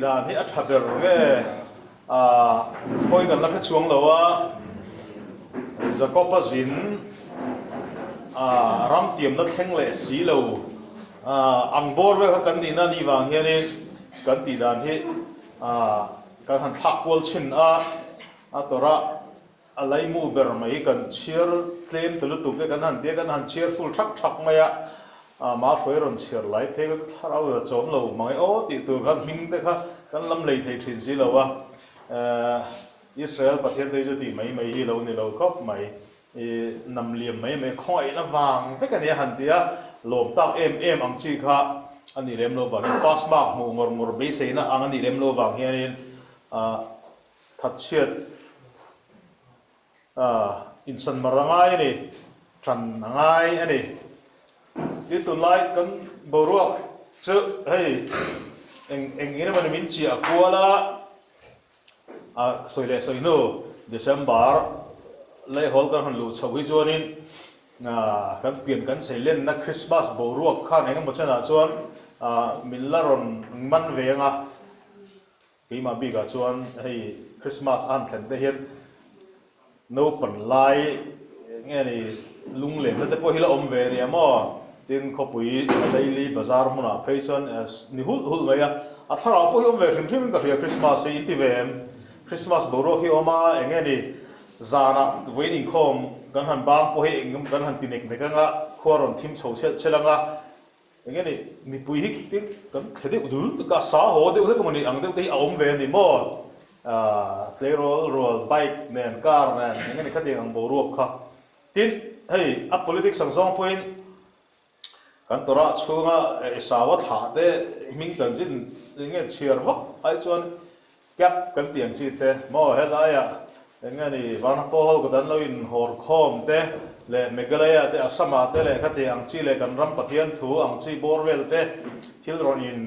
dan hi a tha ber nge khawi kan la hre chuang lo a, Jakob-a zin ram tiamna thleng leh si lo ang bawr vel kha kan nihna anih vang hianin kan tih dan hi kan han thlak kual chhin a, a tawrah A laimu ber mai kan chhiar tlem ta lutuk e, kan han tia kan han chhiar full thak thak mai a, mah hruai rawn chhiar lai phei kha chu thlarau in a chawm lo mang e aw tih tur khan hming te kha kan lam lei thei thin si lo a, Israel Pathian te hi chu tih mai mai hi lo ni lo khawp mai, i nam liam mai mai khawngaihna vang vek a nia han tia lawm tak em em ang chi kha a nih lem lo vangin pass mark hmuh ngawr ngawr beiseina ang a nih lem lo vang hianin Thatchhiat insan mar a ngai a ni, ṭan a ngai a ni. Tin, tunlai kan boruak chu hei eng eng eng emawni min chiah kual a, a sawi leh sawi hnu December laihawl kan han luh chhoh hi chuanin kan pian kan chei lenna Christmas boruak khan eng emaw chenah chuan min la rawn man ve ang a. Keimah bikah chuan hei Christmas a han thlen te hian naupan lai nge ni lunglenna te pawh hi la awm ve nia maw? Tin khawpui a daily bazar hmunah phei chuan ni hulh hulh mai a, a thlarau pawh hi awm ve hrim hrimin ka hria Christmas hi in ti ve em? Christmas boruak hi awm a enge ni zanah vawiin inkhawm kan han bang pawh hi eng kan han ti nek nek anga khua rawn thim chho chhelh chhelh anga Eng nge ni, mipui hi tin kan thle deuh dul tuk a, sa haw deuh hlek emaw ni ang deuh te hi a awm ve a ni maw? Aaa tleirawl rual bike nen car nen eng nge ni khatiang ang boruak kha. Tin, hei a politics ang zawng pawhin kan Torah chhunga Esau-a thlah te hming chanchin eng nge chhiar vak ai chuan Cap kan tih ang chi te maw helaiah eng nge ni Vanrapawl kut an lo in hawr khawm te leh Meghalaya te Assam ah te leh khati ang chi leh kan ram Pathian thu ang chi bawr vel te thil rawn in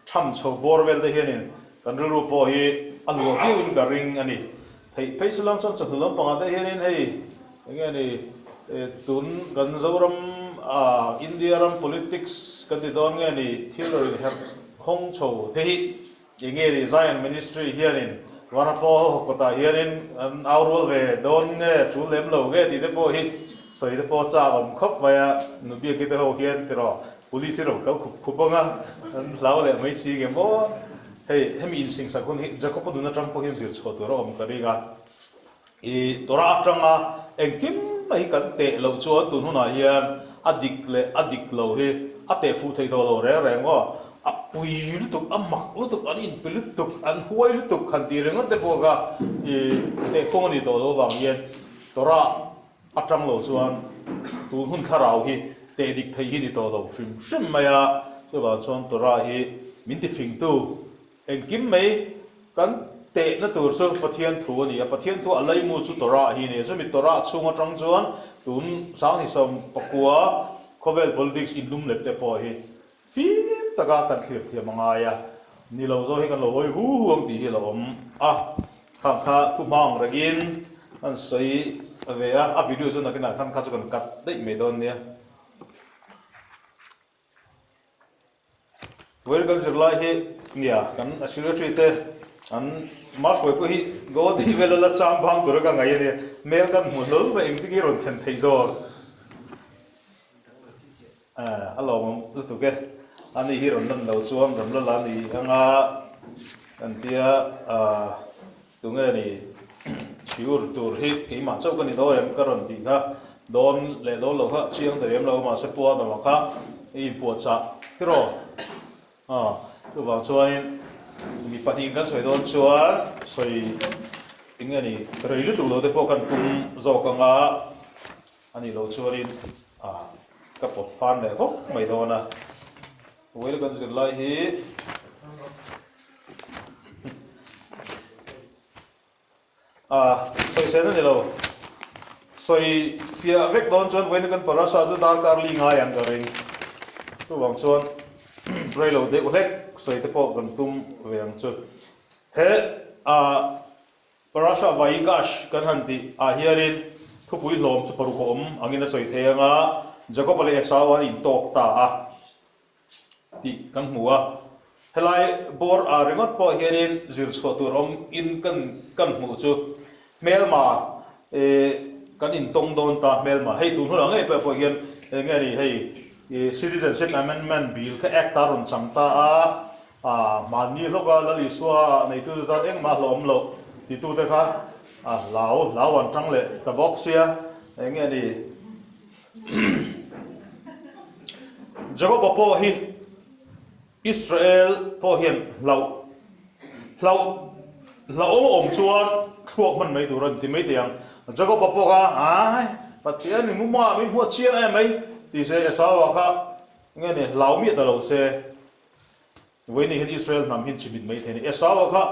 tham chho bawr vel te hianin kan rilru pawh hi a luah viau in ka ring a ni. Theih phei chu lang chuan chawhnu lampangah te hianin hei eng nge ni tun kan Zoram ah India ram politics kan ti dawn nge ni thil rawn in herh khawng chho te hi Eng nge ni Zion Ministry hianin Vanrapawl kawtah hianin an au rual ve dawn nge tul lem lo nge tih te pawh hi sawi te pawh chak awm khawp mai a, nu biakki te ho hian tiraw Police hi rawn kal khup khup ang a, an hlau leh mai si nge maw? Hei hemi insingsak hun hi Jacob-a nun atang pawh hian zir chhuah tur a awm ka ring a, I Torah atanga engkim mai hi kan teh loh chuan tun hunah hian a dik leh a dik lo hi a teh fuh thei tawh lo reng reng maw? A pui lutuk, a mak lutuk, an inpe lutuk, an huai lutuk han tih ringawt te pawh kha i teh fawng a nih tawh loh avang hian Torah atang lo chuan tun hun thlarau hi teh dik thei hi ni tawh lo hrim hrim mai a, chuvang chuan Torah hi min tifingtu Engkim mai kan tehna tur chu Pathian thu a ni a, Pathian thu a laimu chu Torah hi a ni a, chumi Torah chhung atang chuan tun 1909 khawvel politics inlum let te pawh hi fim taka kan thlir thiam a ngai a, ni lo zawk hi kan lo hawi hu hu ang tih hi a lo awm a, khang kha thu hma ang rengin an sawi ve a, a video chu nakinah khan kha chu kan cut daih mai dawn nia. Vawiin kan zirlai hi nia kan secretary te an March pawh hi Goa tih vel a la chang bang tura ka ngaih a nia hmel kan hmu hlawl mai engtin nge rawn thlen theih zawk a lawmawm lutuk e ani hi rawn lan lo chuan rawn la la ni anga kan tia Tunge ni chhiur tur hi keimah chauh ka ni dawn em ka rawn tih kha dawn leh dawn lo kha chiang ta lem lo mahse pua dama kha i inpuahchah tiraw aw chuvang chuanin mi pahnih kan sawi dawn chuan sawi eng nge ni rei lutuk lo te pawh kan tum zawk anga a nih loh chuanin ah ka pawt fan leh vawk mai dawn a. Vawiin kan zirlai hi Sawisel a ni lo. Sawi fiah vek dawn chuan vawiin kan parasha chu darkar li ngai ang ka ring. Chuvang chuan rei lo deuh hlek sawi te pawh kan tum ve ang chu. He parasha Vayigash kan han tih ah hianin thupui hlawm chu paruk a awm angin a sawi thei ang a, Jakob-a leh Esau-a an intawk ta a tih kan hmu a. Helai bawr ah ringawt pawh hianin zir chhuah tur awm in kan kan hmuh chu hmelma kan intawng dawn ta hmelma. Hei tun hunah ngei pawh pawh hian eng nge ni hei Citizenship Amendment Bill kha Act a rawn chang ta a, mahni hlawka Lal Isua neitute tan engmah hlauhawm loh titute kha a hlau hlau an tang leh ta bawk sia eng nge ni Jakoba pawh hi Israel pawh hian hlauh hlauh hlauhawm a awm chuan thluak hman mai tur a ni ti mai thei ang. Jakoba pawh kha, Ai, Pathian min hmu hma, min hmuat chiang em mai, ti se Esau-a kha nge ni hlau miah ta lo se, vawiin hian Israel hnam hian chimit mai thei a ni. Esau-a kha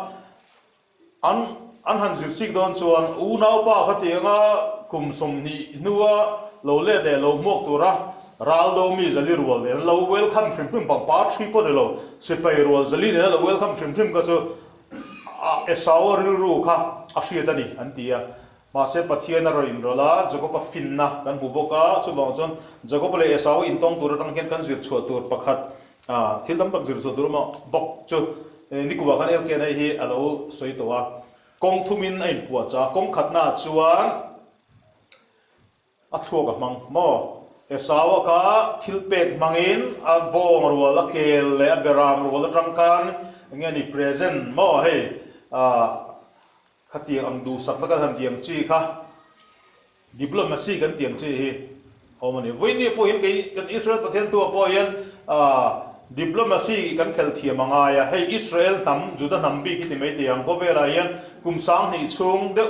An an han zir chik dawn chuan unaupa kha tianga kum 20 hnua lo let leh lo hmuak tura ral do mi zali rual nen lo welcome hrim hrim pangpar thi pawh ni lo sipai rual zali nena lo welcome hrim hrim kha chu a Esau-a rilru kha a hriat a ni an ti a. Mahse Pathian a rawn inrawlh a, Jakob-a finna kan hmu bawk a, chuvang chuan Jakob-a leh Esau-a intawng tur atang hian kan zir chhuah tur pakhat, thil tam tak zir chhuah tur awm bawk chu Nikumah khan LKNA hi a lo sawi tawh a, kawng thumin a inpuahchah a, kawng khatnaah chuan A thluak a hmang maw? Esau-a kha thil pek hmangin a bawng rual, a kel leh a beram rual atang khan eng nge ni present maw hei ah khatiang ang duhsakna kan han tiang chi kha diplomacy kan tiang chi hi a awm a ni. Vawinia pawh hian kei kan Israel Pathian thu ah pawh hian ah diplomacy kan khel thiam a ngai a, hei Israel hnam Juda hnam bik hi ti mai thei ang khawvelah hian kum 2000 chhung deuh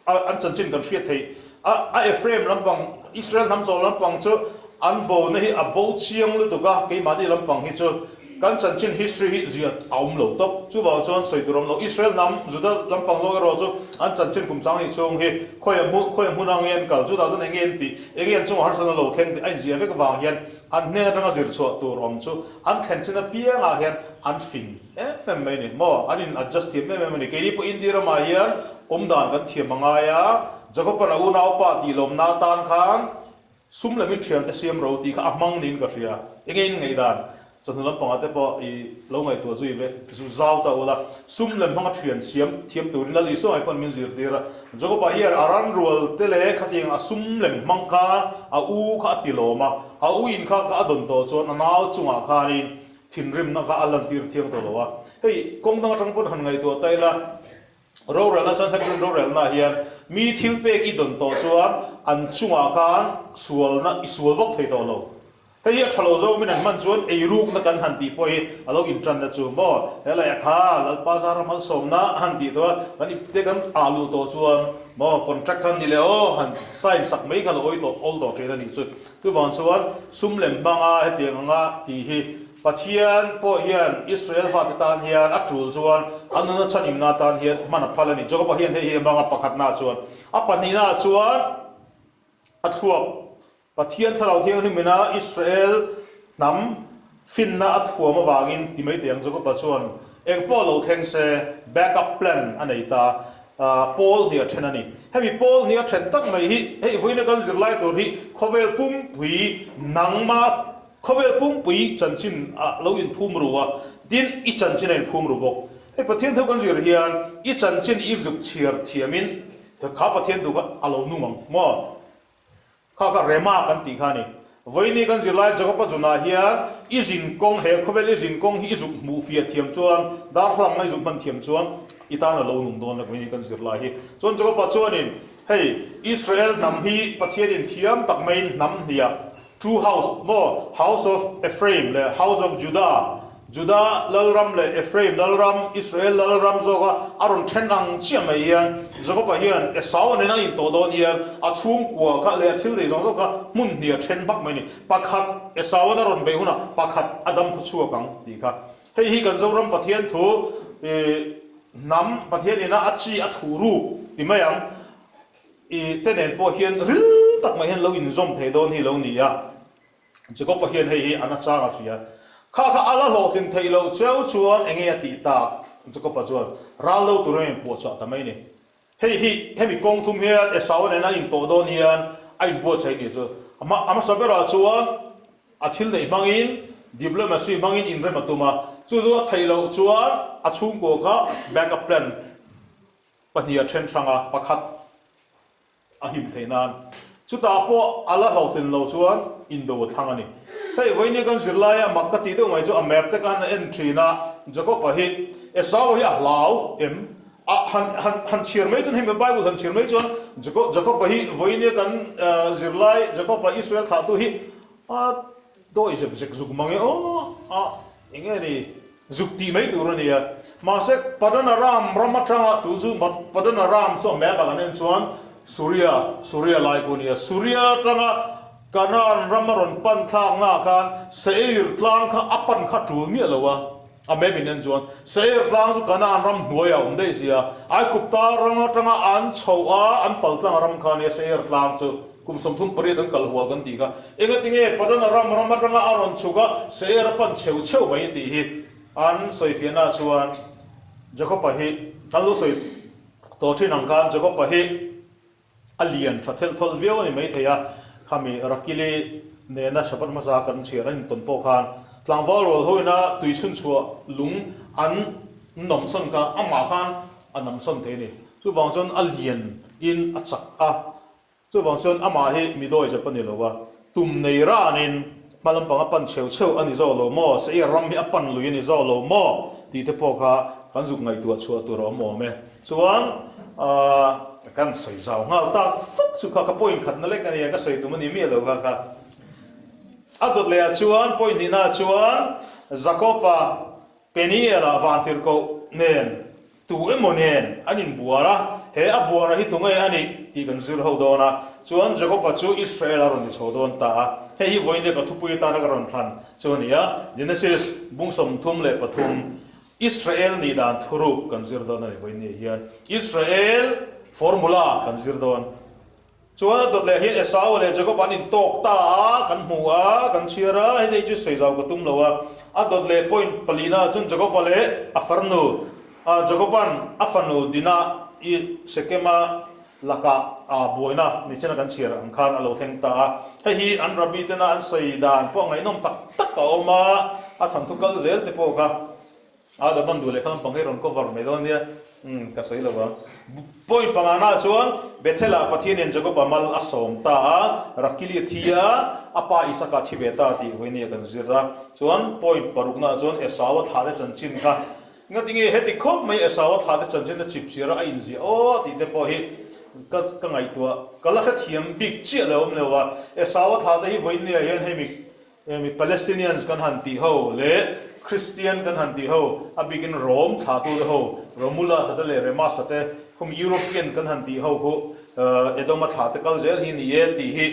A an chanchin kan hriat theih. A a Ephraim lampang, Israel hnam chawl lampang chu an bona hi a bo chiang lutuk a, keimahni lampang hi chu kan chanchin history hi ziah a awm lo tawp. Chuvang chuan sawi tur awm lo. Israel hnam, Juda lampang zawk erawh chu an chanchin kum 2000 chhung hi khawiah hmun khawiah hmun ang nge an kal, chutah chuan eng nge an tih, eng nge an chungah harsatna lo thleng tih a inziah vek avang hian an hnen atanga zir chhuah tur awm chu an thlen chin apiangah hian an fing. Em em mai a ni maw? An in adjust thiam em em a ni. Keini pawh India ramah hian awm dan kan thiam a ngai a, Jacob-a'n a unaupa tih lawmna atan khan sum lem in thiante siam ro tih kha a hmang niin ka hria. Enge in ngaihdan? Chawhnu lampangah te pawh i lo ngaihtuah zui ve zau ta ula, sum lem hmanga thian siam thiam turin Lal Isua ngei pawn min zirtir a. Jacob-a hian a ran rual te leh khatiang a sum lem hmang khan a u kha a ti lawm a, a u in kha kha a dawn tawh chuan a nau chungah khanin Thinrimna kha a lantir thiang tawh lo a. Hei, kawng dang atang pawn han ngaihtuah ta ila, rorelna Sanhedrin rorelna ah hian mi thil pek i dawn tawh chuan an chungah khan sualna i sual vak thei tawh lo. Hei hi a tha lo zawk min an hman chuan eirukna kan han tih pawh hi a lo intanna chu maw helai a kha Lalpa zara malsawmna a han tih tawh a, kan ipte kan ah luh tawh chuan maw contract kha ni leh aw han sign sak mai kha lo awi tawh awl tawh thin a nih chu. Chuvang chuan sum lem hmanga hetiang anga tih hi Pathian pawh hian Israel fate tan hian a tul chuan an nuna chhanhimna atan hian hman a phal a ni. Jakoba hian hei hi a hmang a, pakhatnaah chuan. A pahnihnaah chuan a thluak Pathian Thlarau Thianghlimina Israel hnam finna a thuam avangin ti mai teh ang Jakoba chuan eng pawh lo thleng se back up plan a nei ta. Pawl hnih a then a ni. Hemi pawl hnih a then tak mai hi hei vawiina kan zirlai tur hi khawvel pumpui nangma khawvel pumpui chanchin ah lo inphum ru a, tin i chanchin a inphum ru bawk. Hei Pathian thu kan zir hian i chanchin i zuk chhiar thiamin kha Pathian thu kha a lo nung ang maw? Kha kha Rema kan tih kha a ni. Vawiini kan zirlai Jakob-a zunah hian i zin kawng, he khawvel i zin kawng hi i zuk hmuh fiah thiam chuan, darthlalang i zuk hman thiam chuan i tan a lo nung dawn a vawiini kan zirlai hi. Chuan Jakob-a chuanin, Hei, Israel hnam hi Pathianin thiam tak maiin hnam hniah, two house, maw, House of Ephraim leh House of Judah, Juda lalram leh Ephraim lalram, Israel lalram zawka a rawn then ang chiah mai hian Jakoba hian Esau nen an intawh dawn hian a chhungkua kha leh a thil nei zawng zawng kha hmun hnih a then hmak mai a ni. Pakhat Esauan a rawn beih hunah pakhat a dam khaw chhuak ang tih kha. Hei hi kan Zoram Pathian thu hnam Pathian ina a chi a thuh ruk ti mai ang i te nen pawh hian ril tak mai hian lo inzawm thei dawn hi lo ni a. Jakob-a hian hei hi a nachang a hria. Kha kha a la hlawhtlin theih loh cheu chuan enge a tih tak? Jakob-a chuan ral lo turin a inpuahchah ta mai a ni. Hei hi hemi kawng thum hian Esau-a nen an intawh dawn hian a inbuatsaih a nih chu. A hmasa berah chuan a thil neih hmangin diplomacy hmangin inrem a tum a. Chu chu a theih loh chuan a chhungkua kha backup plan pahniha then hrang a, pakhat a him theih nan. Chutah pawh a la hlawhtlin lo chuan indo a thlang a ni. Hei vawinia kan zir laia mak ka tih deuh mai chu a map te khan a en thin a, Jacob-a hi Esau hi a hlau em? A han han han chhiar mai chuan hemi Bible han chhiar mai chuan Jacob Jacob-a hi vawinia kan zirlai Jacob-a Israel thlahtu hi a Dawi zep zek zuk mang e aw a eng nge ni zuk tih mai tur a nia. Mahse Padan Aram ram atanga tu chu Padan Aram chu a map ah kan en chuan Suria Suria lai ku nia. Suria atanga Kanaan ram a rawn pan thlak na khan Seir tlang kha a pan kha tul miah lo a. A map in en chuan Seir tlang chu Kanaan ram hnuai ah a awm daih sia. Aigupta ram atanga an chhoh a an pal tlang ram kha nia Seir tlang chu. Kum 38 an kal hual kan tih kha. Engatinge Padan Aram ram atanga a rawn chhuk a, Seir a pan chheu chheu mai tih hi an sawifiahna chuan Jakob-a hi an lo sawi tawh thin ang khan Jakob-a hi a lian tha thelh thawlh viau a ni maithei a, khami Rakili nena Shabbat hmasa kan chhiar an intawn pawh khan tlangval rual hoina tui chhunchhuah lung an nawmsawn kha amah khan a namsawn thei a ni. Chuvang chuan a lian in a chak a. Chuvang chuan amah hi mi dawi zep a ni lo a, tum nei ranin hma lampang a pan chheu chheu a ni zawk lo maw, Seir ram hi a pan lui a ni zawk lo maw tih te pawh kha kan zuk ngaihtuah chhuah tur a awm awm e. Chuan kan sawi zau nghal tak fak chu kha ka point khatna lek a nia, ka sawi tum a ni miah lo kha kha. A dawt leh ah chuan point hnihna ah chuan Jakob-a Peniel-ah vantirhkoh nen tu emaw nen an inbuar a, he a buara hi tunge a nih tih kan zir ho dawn a, chuan Jakob-a chu Israel a rawn ni chho dawn ta a. Hei hi vawiin ka thupui atana ka rawn thlan chu a ni a, Genesis bung 33, Israel nih dan thuruk kan zir dawn a ni vawiin ni hian. Israel formula kan zir dawn. Chuan a dawt leh hian Esau leh Jakob an intawk ta a, kan hmu a, kan chhiar a, hei chu sawi zau ka tum lo a. A dawt leh point palina chuan Jakob-a leh a farnu, Jakob-a'n a fanu Dinah i Shechem-a lakah buaina nichina kan chhiar ang khan a lo thleng ta a. Hei hi an rabbi tena an sawi dan pawh ngaihnawm tak tak a awm a, a thanthu kal zel te pawh kha. A da ban duh leh kha lampang hi rawn cover mai dawn nia, umm ka sawi lo ang. Point pangana chuan Bethel-ah Pathianin Jakob-a mal a sawm ta a, Rakili a thi a, a pa Isaka a thi ve ta tih vawinia kan zir a. Chuan point paruknaah chuan Esau-a thlahte chanchin kha ngatinge heti khawp mai Esau-a thlahte chanchin a chip chhiar a, a inziah aw tih te pawh hi ka ka ngaihtuah ka la hrethiam bik chiah lo awm lo a. Esau-a thlahte hi vawinia hian hemi Hemi Palestinians kan han tih ho leh Christian kan han tih ho, a bikin Rome thlahtute ho, Romulus-a te leh Remus-a te, khum European kan han tih ho khu Edom-a thlahte kal zel hi ni e tih hi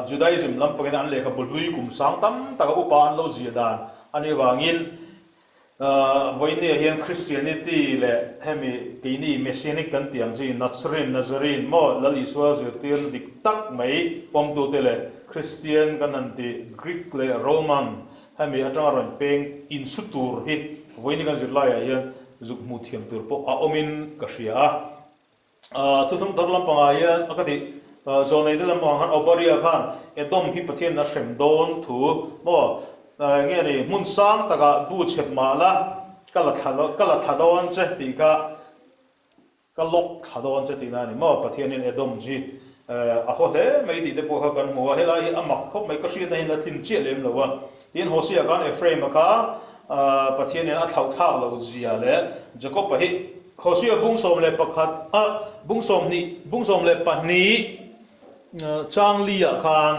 Judaism lampangin an lehkhabu hlui kum sang tam taka upa an lo zia dan a nih avangin Vawinia hian Christianity leh hemi keini Messianic kan tih ang chi Nazarene, Nazarene maw Lal Isua zirtirna dik tak mai pawmtute leh Christian kan han tih Greek leh Roman hemi atanga rawn peng insu tur hi vawiini kan zirlaiah hian zuk hmuh thiam tur pawh a awmin ka hria a. Thuthlung thar lampangah hian a ka tih zawlnei te lampangah khan Obaria khan Edom hi Pathianin a hrem dawn thu maw nge ni hmun sang takah bu chhep mah la ka la thla ka la thla dawn che tih kha ka lawk thla dawn che tihna a ni maw Pathianin Edom hi a haw hle mai tih te pawh kha kan hmu a helai hi a mak khawp mai ka hriatna hian a tlin chiah lem lo a tin Hosea khan Ephraim-a kha Pathianin a thlauh thlak loh zia leh Jacob-a hi Hosea bung 11 a bung 20 bung 12 chang li ah khan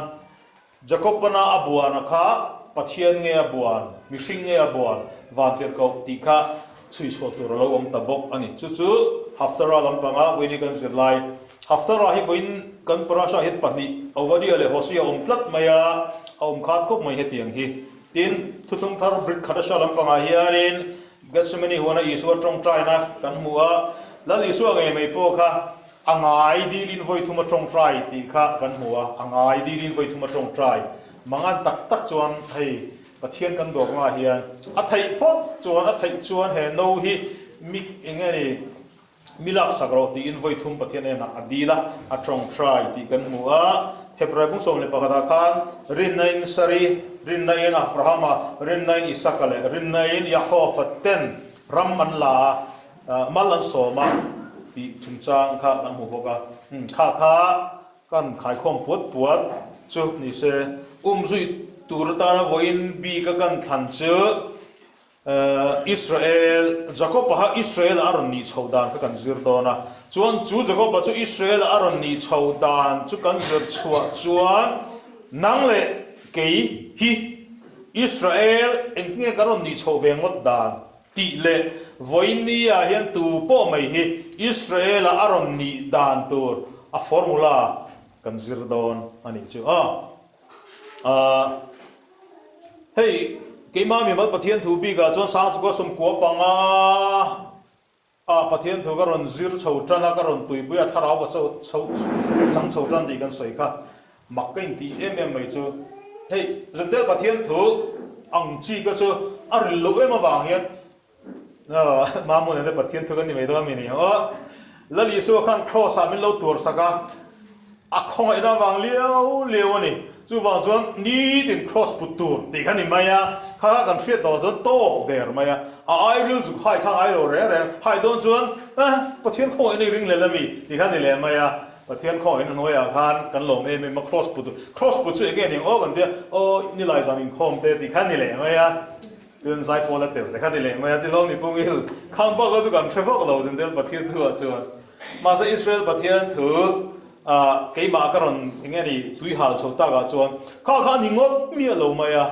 Jacobana a buan a kha Pathian nge a buan, mihring nge a buan van tirhkoh tih kha chhui chhuah tur a lo awm ta bawk a ni. Chu chu Haftarah lampanga vawiin hi kan zir lai. Haftarah hi vawiin kan parasha hian pahnih Ovadia leh Hosea a awm tlat mai a, a awm khat khawp mai hetiang hi. Tin, Thuthlung Thar Brit Khadasha lampangah hianin Gethsemane huana Isua tawngtaina kan hmu a, Lal Isua ngei mai pawh kha a ngai dilin vawi thum a tawngtai tih kha kan hmu a, a ngai dilin vawi thum a tawngtai. Mangan tak tak chuan hei Pathian kan dawr hmaah hian a theih phawt chuan a theih chuan he no hi mi eng nge ni mi laksak rawh tiin vawi thum Pathian enah a dil a, a tawngtai tih kan hmu a. Hebrai bung 11 ah khan rinna in sari. Rinna-in Abrahama, rinna-in Isaka leh rinna-in Yakofa ten ram an la a, mal an sawm a tih chungchang kha kan hmu bawk a. Kha kha kan khaikhawm puat puat chu ni se, umzui tur atana vawiin bika kan thlan chu Israel, Jakob-a kha Israel-a a rawn nih chhoh dan kha kan zir dawn a. Chuan chu Jakob-a chu Israel-a a rawn nih chhoh dan chu kan zir chhuah chuan nang leh kei hi Israel engtinge kan rawn nih chhoh ve ngawt dan tih leh vawiin-ah hian tu pawh mai hi Israel-a a rawn nih dan tur a formula kan zir dawn a nih chu a. Hei, keimah mimal Pathian thu bikah chuan Sangchukua sawmkua panga ah Pathian thu ka rawn zir chho tan a, ka rawn tuipui a, thlarau ka chho chang chho tan tih kan sawi kha. Mak ka intih em em mai chu. Hei, Zentel Pathian thu ang chi ka chu a ril loh em avang hian Mamuna te Pathian thu kan ni mai dawn mi ni ang aw. Lal Isua khan Kraws ah min lo tuar sak a, a khawngaihna avang liau liau a ni. Chuvang chuan nitin Kraws put tur tih kha ni mai a, kha kha kan hriat loh chuan tawk der mai a, a airil zuk hai kha ngai lo reng reng, hai dawn chuan eh Pathian khawngaihna i ring lel a mi tih kha ni leh mai a, Pathian khawngaihna hnuaiah khan kan lawm em em a, Kraws put tur, Kraws put chu enge ni ang aw kan tia, aw nilai zan inkhawm te tih kha ni leh mai a. Tun zaipawl a tel te kha ni leh mai a, ti lawm ni Pu Ngil. Khang bak chu kan hre vak lo Zendel Pathian thu ah chuan. Mahse Israel Pathian thu ah keimah ka rawn eng nge ni tui hal chho tak ah chuan kha kha a ni ngawt miah lo mai a.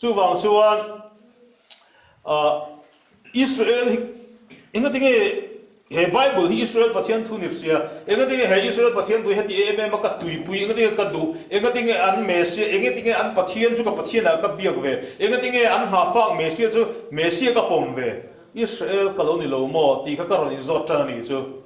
Chuvang chuan ah Israel hi engati nge He Bible hi Israel Pathian thu ni sia, engatinge he Israel Pathian thu hi heti em em a ka tuipui, engatinge ka duh, engatinge an Messiah, engatinge an Pathian chu ka Pathianah ka biak ve, engatinge an nghahfak Messiah chu Messiah ka pawm ve, Israel ka lo ni lo maw tih kha ka rawn inzawt tan a nih chu.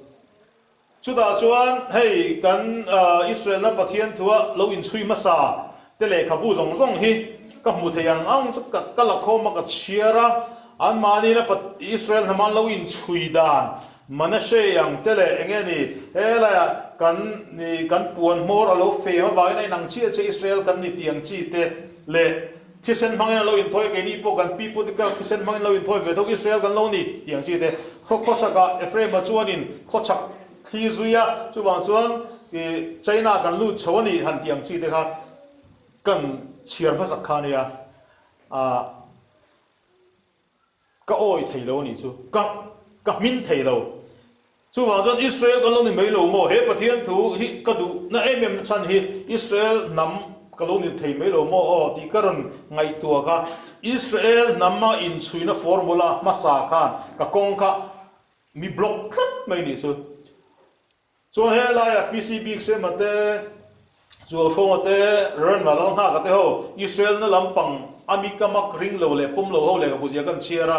Chutah chuan hei kan Israelna Pathian thua lo inchhui hmasa te lehkhabu zawng zawng hi ka hmu thei ang ang chu ka ka la khawm a ka chhiar a, anmahniin a Israel hnam an lo inchhui dan Manashe ang te leh eng nge ni helaiah kan ni kan puan hmawr a lo fem avangin a inang chiah chiah Israel kan ni tih ang chi te leh thisen hmangin a lo inthawi a keini pawh kan pi pute kha thisen hmangin lo inthawi ve tho Israel kan lo ni tih ang chi te khaw khawchhakah Ephraim-a chuanin khawchhak Thli zui a, chuvang chuan i China kan lut chho a nih han tih ang chi te kha kan chhiar hmasak kha a nia, ah ka awi thei lo a nih chu, ka ka hmin thei lo. Chuvang chuan Israel kan lo ni mai lo maw? He Pathian thu hi ka duh na em em na chhan hi Israel hnam ka lo ni thei mai lo maw aw tih ka rawn ngaihtuah kha Israel hnama inchhuina formula hmasa khan ka kawng kha Mi block tlat mai nih chu. Chuan he laia PC bik Sema te, Chualhrawnga te, Reverend Vanlalnghaka te ho Israel na lampang a mi ka mak ring lo leh pawm lo ho lehkhabu zia kan chhiar a,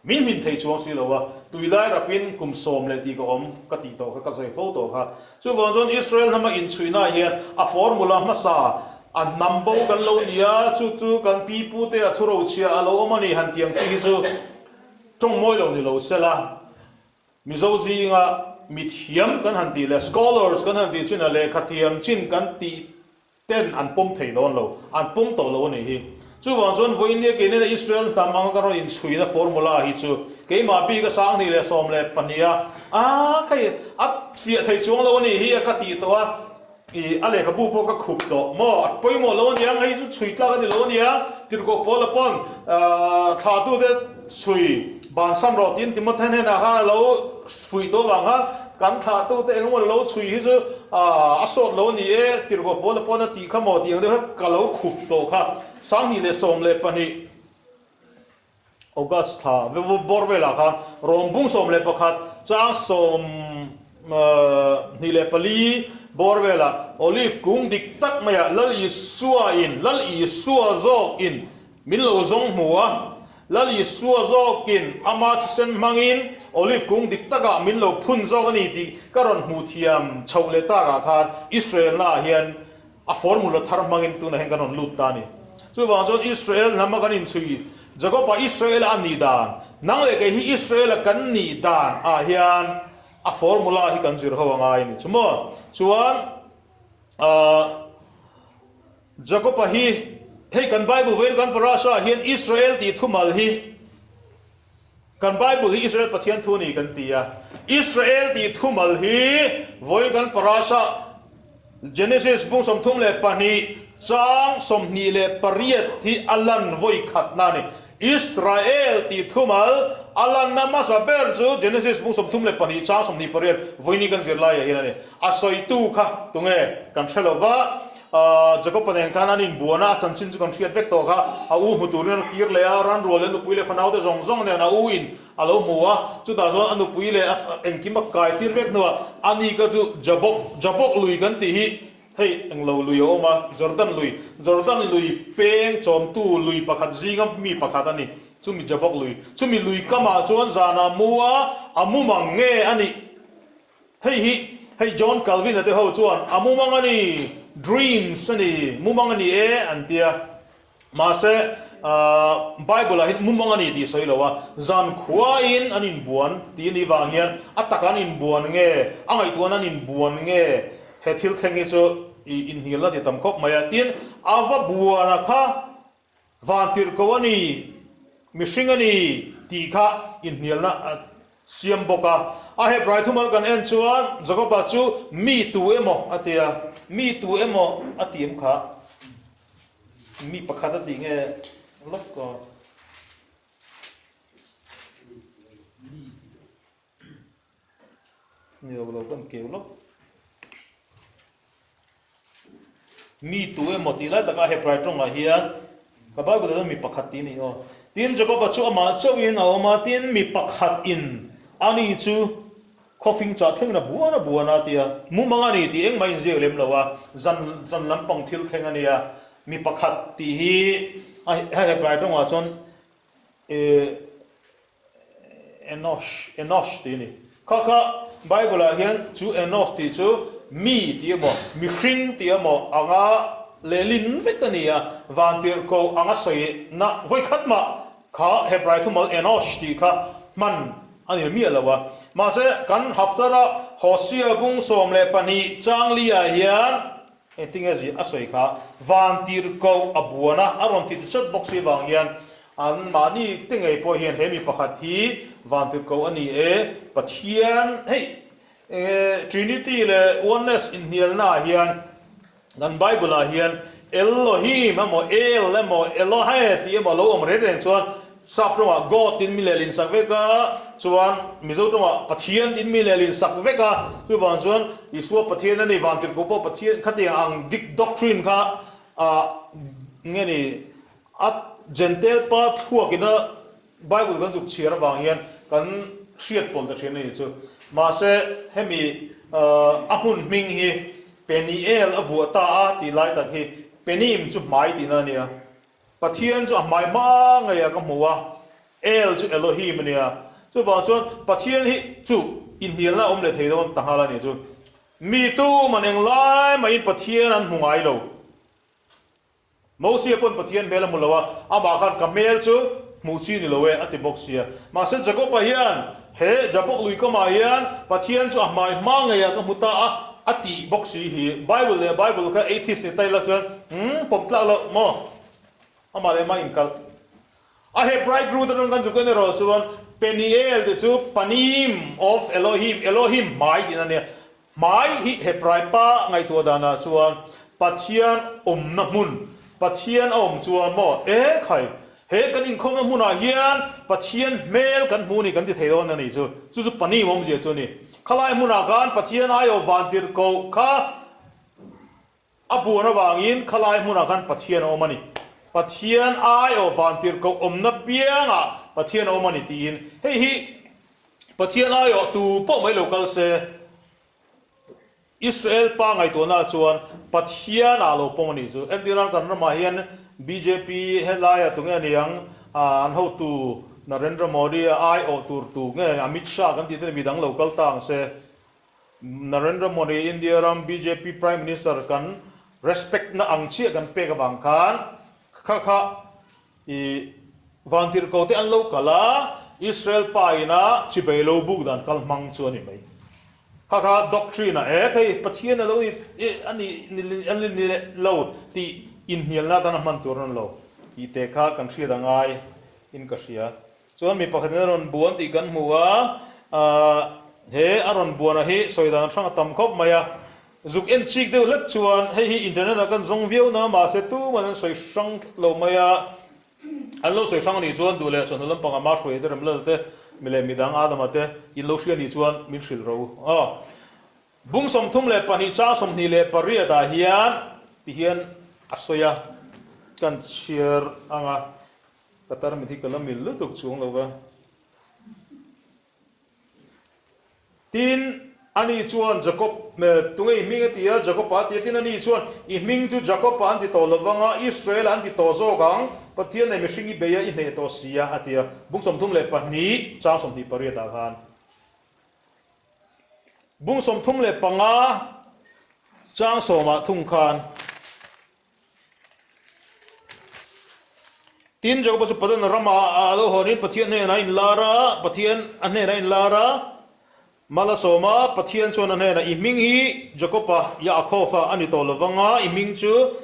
min hmin thei chuang si lo a, tui lai rapin kum sawm leh tih ka awm ka tih tawh kha ka sawi fo tawh kha. Chuvang chuan Israel hnama inchhuihnaah hian a formula hmasa a hnam bo kan lo ni a, chu chu kan pi pu te a thurochhia a lo awm a ni han tih ang chi hi chu Tawng mawi lo ni lo sela, Mizo zinga mi thiam kan han tih leh scholars kan han tih chin a lehkha thiam chin kan tih ten an pawm thei dawn lo, an pawm tawh lo a nih hi. Chuvang chuan vawiin nia kei nena Israel hnam anga kan rawn inchhuina formula hi chu keimah bik a 2014 a, a kha a fiah thei chuang lo a nih hi a ka tih tawh a, I a lehkhabu pawh ka khup tawh maw? A pawimawh lo aniang, hei chu chhui tlak a ni lo ania. Tirhkoh Paula pawn thlahtute chhui bansam rawh tiin Timothy hnenah khan a lo fuih tawh avang khan kan thlahtute eng emaw lo chhui hi chu a sawt lo a ni e, Tirhkoh Paula pawn a tih kha maw tih ang deuh kha ka lo khup tawh kha. 2012. August thla bawr velah khan Rom bung 11 chang 24 bawr velah Olive kung dik tak maiah Lal Isua in Lal Isua zawk in min lo zawng hmu a, Lal Isua zawk in ama thisen hmangin Olive kung dik takah min lo phun zawk a ni tih ka rawn hmuh thiam chhoh leh takah khan Israel naah hian A formula thar hmangin tunah hian kan rawn lut ta a ni. Chuvang chuan Israel hnama kan inchhui, Jakob-a Israel-a a nih dan, nang leh kei hi Israel-a kan nih dan ah hian a formula hi kan zir ho a ngai a ni. Chu maw? Chuan Jakob-a hi Hei kan Bible vawiin kan parasha ah hian Israel tih thumal hi kan Bible hi Israel Pathian thu a ni kan ti a. Israel tih thumal hi vawiin kan parasha Genesis bung 32 chang 28 hi a lan vawi khatna a ni. Israel tih thumal a lanna hmasa ber chu Genesis bung 32 chang 28 vawiin kan zirlaiah hian a ni. A sawitu kha tunge kan hre lo va. Jakob-a nen khan an inbuan a, a chanchin chu kan hriat vek tawh kha. A u hmu turin a kir leh a, ranrual leh nupui leh fanaute zawng zawng nen a u in a lo hmu a. Chutah chuan a nupui leh a engkim a kai tir vek hnuah a ni kha chu Jabok, Jabok lui kan tih hi hei englo lui a awm a, Jordan lui, Jordan lui peng chawmtu lui pakhat zinga mi pakhat a ni. Chumi Jabok lui, chumi lui kamah chuan zanah mu a, a mumang nge a nih? Hei hi hei John Calvin-a te ho chuan a mumang a ni, dreams a ni, mumang a ni e an ti a. Mahse, Bible-ah hian mumang a ni tih sawi lo a, zan khuain an inbuan tih a nih vang hian a taka an inbuan nge, a ngaihtuahna an inbuan nge he thil thleng hi chu inhnialna ti tam khawp mai a. Tin, a va buana kha Vantirhko a ni, mihring a ni tih kha inhnialna a siam bawk a. A Hebrai thumal kan en chuan Jakoba chu mi tu emaw a ti a, mi tu emaw a ti em kha? Mi pakhat a tih nge lawk a? Ni lo lo kan keu lawk. Mi tu emaw tih lai takah Hebrai tawngah hian ka Bible ah chuan mi pakhat tih a ni aw. Tin Jakoba chu amah chauhin a awm a, tin mi pakhat in ani chu khawfing chah thlengin a buan a buan a tia mumang a ni tih engmah inziak lem lo a, zan zan lampang thil thleng a nia. Mi pakhat tih hi a Hebrai tawngah chuan eh Enosh, Enosh tih a ni. Kha kha Bible ah hian chu Enosh tih chu mi tih emaw, mihring tih emaw anga lehlin vek a ni a, vantirhkoh anga sawi na vawikhat mah kha Hebrai thumal Enosh tih kha hman a ni miah lo a. Mahse kan Haftarah Hosea bung 12 changli ah hian Engtinge zia a sawi kha vantirhkoh a buan a, a rawn ti ti chat bawk si vang hian an mahni te ngei pawh hian he mi pakhat hi vantirhkoh a ni e, Pathian hei enge Trinity leh Oneness inhnialna ah hian kan Bible ah hian Elohim emaw El emaw Elohe tih emaw lo awm reng reng chuan Sap tawngah God tin mi lehlin sak vek a, chuan Mizo tawngah Pathian tin mi lehlin sak vek a, chuvang chuan Isua Pathian a ni, Vantirhkoh pawh Pathian khatiang ang dik doctrine kha ah nge ni a Jentail pa thluak ina Bible kan zuk chhiar avang hian kan hriat pawlh ta thin a ni chu. Mahse hemi a hmun hming hi Peniel a vuah ta a tih lai tak hi Penim chu hmai tihna a nia. Pathian chu a hmai hma ngeiah ka hmu a, El chu Elohim a nia. Chuvang chuan Pathian hi chu inhnialna a awm leh thei dawn ta nghal a ni chu. Mi tuman englai mahin Pathian an hmu ngai lo. Mosia pawn Pathian hmel a hmu lo a, amah khan ka hmel chu hmuh chi ni lo e a ti bawk sia. Mahse Jakob-a hian he Jabok lui kamah hian Pathian chu a hmai hma ngeiah ka hmu ta a, a tih bawk si hi. Bible leh Bible kha atheist ni ta ila chuan umm pawm tlak loh maw? Amah leh amah inkalh. A Hebraic root atang kan chuk en erawh chuan Peniel tih chu Panim of Elohim, Elohim hmai tihna a nia. Hmai hi Hebrai pa ngaihtuah danah chuan Pathian awmna hmun, Pathian a awm chuan maw e khai, he kan inkhawmna hmunah hian Pathian hmel kan hmu ni kan ti thei dawn a nih chu, chu chu Panim awmzia chu a ni. Khalai hmunah khan Pathian aiawh vantirhkoh kha A buan avangin khalai hmunah khan Pathian a awm a ni. Pathian aiawh vantirhkoh awmna piangah Pathian a awm a ni tiin hei hi Pathian aiawh tu pawh mai lo kal se, Israel pa ngaihtuahnaah chuan Pathian ah lo pawm a nih chu. Entirnan kan ramah hian bjp helaiah tunge a ni ang, an hotu Narendra Modi a aiawh tur tu nge Amit Shah kan tih te midang lo kal ta ang se. Narendra Modi India ram bjp Prime Minister kan respect na ang chiah kan pek avang khan kha kha i vantirhko te an lo kal a, Israel pa ina chibei lo buk dan kal hmang chu a ni mai. Kha kha doctrine ah ek hei Pathian a lo ni a ni ni lo tih. Inhnialna atana hman tur an lo tih te kha kan hriat a ngai in ka hria. Chuan mi pakhatin a rawn buan tih kan hmu a, he a rawn buana hi sawi dan hrang a tam khawp mai a. Zuk en chik deuh hlek chuan hei hi internet ah kan zawng viau na mahse tuman an sawi hrang tlat lo mai a. An lo sawi hrang a nih chuan duh leh chawhnu lampangah ma hruai te Remlal te mi leh midang Adama te in lo hria a nih chuan min hrilh ro a. Bung 32 chang 28 ah hian ti hian a sawi a, kan chhiar ang a, ka tarmit hi ka la mil lutuk chuang lo va. Tin, ani chuan Jakob, tunge i hming a ti a, Jakob-a a ti a, tin ani chuan, I hming chu Jakob-a an ti tawh lo vang a, Israel-a an ti tawh zawk ang, Pathian leh mihring i bei a, i hneh tawh si a, a ti a, Bung 32 chang 28 ah khan. Bung 35 chang sawmah thung khan Tin Jakoba chu Padan ramah a lo hawnin Pathian hnenah a inlar a, Pathian a hnenah a inlar a, Mal a sawm a, Pathian chuan a hnenah, I hming hi Jakoba, Yaakov-a a ni tawh lo vang a, i hming chu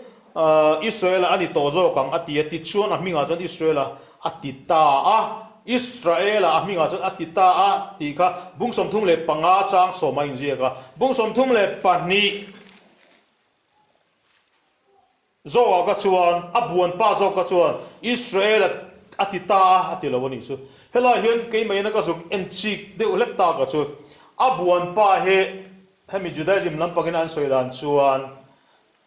Israel-a a ni tawh zawk ang, a ti a. Tichuan a hmingah chuan Israel-a a ti ta a, Israel-a a hmingah chuan a ti ta a tih kha bung 35 chang sawma inziak a, bung 32 zawkah ka chuan, a buan pa zawk ka chuan Israel-a a ti ta a a ti lo a nih chu. Helaiah hian keimahina ka zuk en chik deuh hlek tak a chu, a buan pa hi hemi Judaism lampangin an sawi dan chuan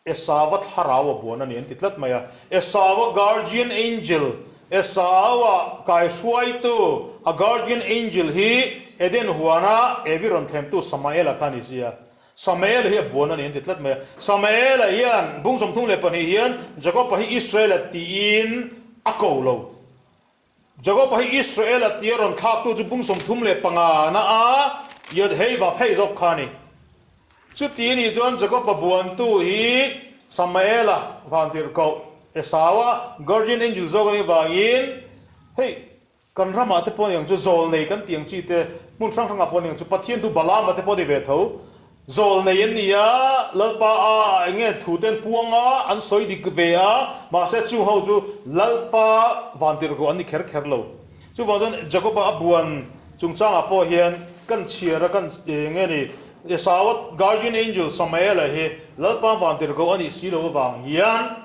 Esau-a thlarau a buan a ni an ti tlat mai a. Esau-a guardian angel, Esau-a kaihruaitu, a guardian angel hi Eden huana Evi rawn thlemtu Samael-a kha a ni si a. Samael-a hi a buan a ni an ti tlat mai a. Samael-a hian bung 32 hian Jakob-a hi Israel-a tiin a ko lo. Jakob-a hi Israel-a tia rawn thlaktu chu bung 35 na a Yod Hei Vav Hei zawk kha a ni. Chuti a nih chuan Jakob-a buantu hi Samael-a vantirhkoh Esau-a guardian angel zawk a nih vangin hei kan ramah te pawh a ni ang chu zawlnei kan tih ang chi te hmun hrang hrangah pawh a ni ang chu Pathian thu Balaam-a te pawh a ni ve tho. Zawlnei an ni a, Lalpa a eng nge thu te an puang a, an sawi dik ve a, mahse chung ho chu Lalpa vantirhkoh an ni kher kher lo. Chuvang chuan Jakoba a buan chungchangah pawh hian kan chhiar a, kan eng nge ni, Esau-a guardian angel Samael-a hi Lalpa vantirhkoh a nih si lo avang hian,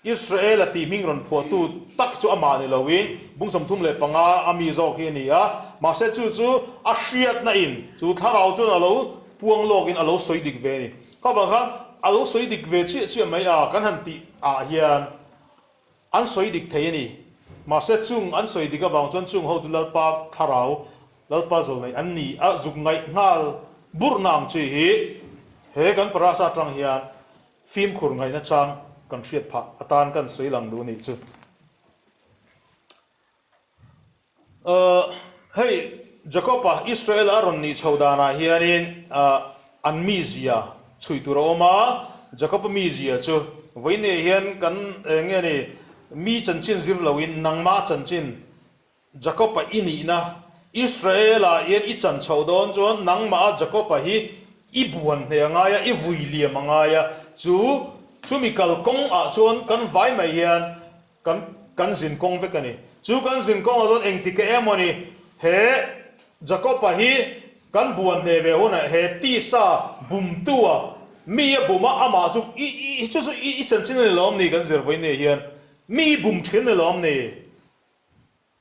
Israel-a tih hming rawn phuahtu tak chu amah ni loin bung 35 a mi zawk hi a ni a, mahse chu chu a hriatna in chu thlarau chuan a lo puang lawkin a lo sawi dik ve a ni. Kha vang khan a lo sawi dik ve chiah chiah mai a, kan han tih ah hian an sawi dik thei a ni. Mahse chung an sawi dik avang chuan chung ho chu Lalpa thlarau, Lalpa zawlneih an ni a, zuk ngaih nghal burhna ang chi hi he kan parasa atang hian Fimkhur ngaihna chang kan hriat phah atan kan sawi lang duh nih chu. Hei Jacob-a Israel-a a rawn nih chhoh danah hianin an mizia chhui tur a awm a, Jacob-a mizia chu vawiinah hian kan eng nge ni mi chanchin zir loin nangmah chanchin Jakob-a i nihna, Israel-ah hian i chan chhoh dawn chuan nangmah a Jakob-a hi i buan hneh a ngai a, i vui liam a ngai a, chu chumi kal kawng ah chuan kan vai mai hian kan kan zin kawng vek a ni. Chu kan zin kawng ah chuan engtik e emaw ni he Jakob-a hi kan buan hneh ve hunah he tisa bumtu a mi a bum a, amah chu i i chu chu i chanchin a ni lawm ni kan zir vawiin hian mi i bum thin a ni lawm ni?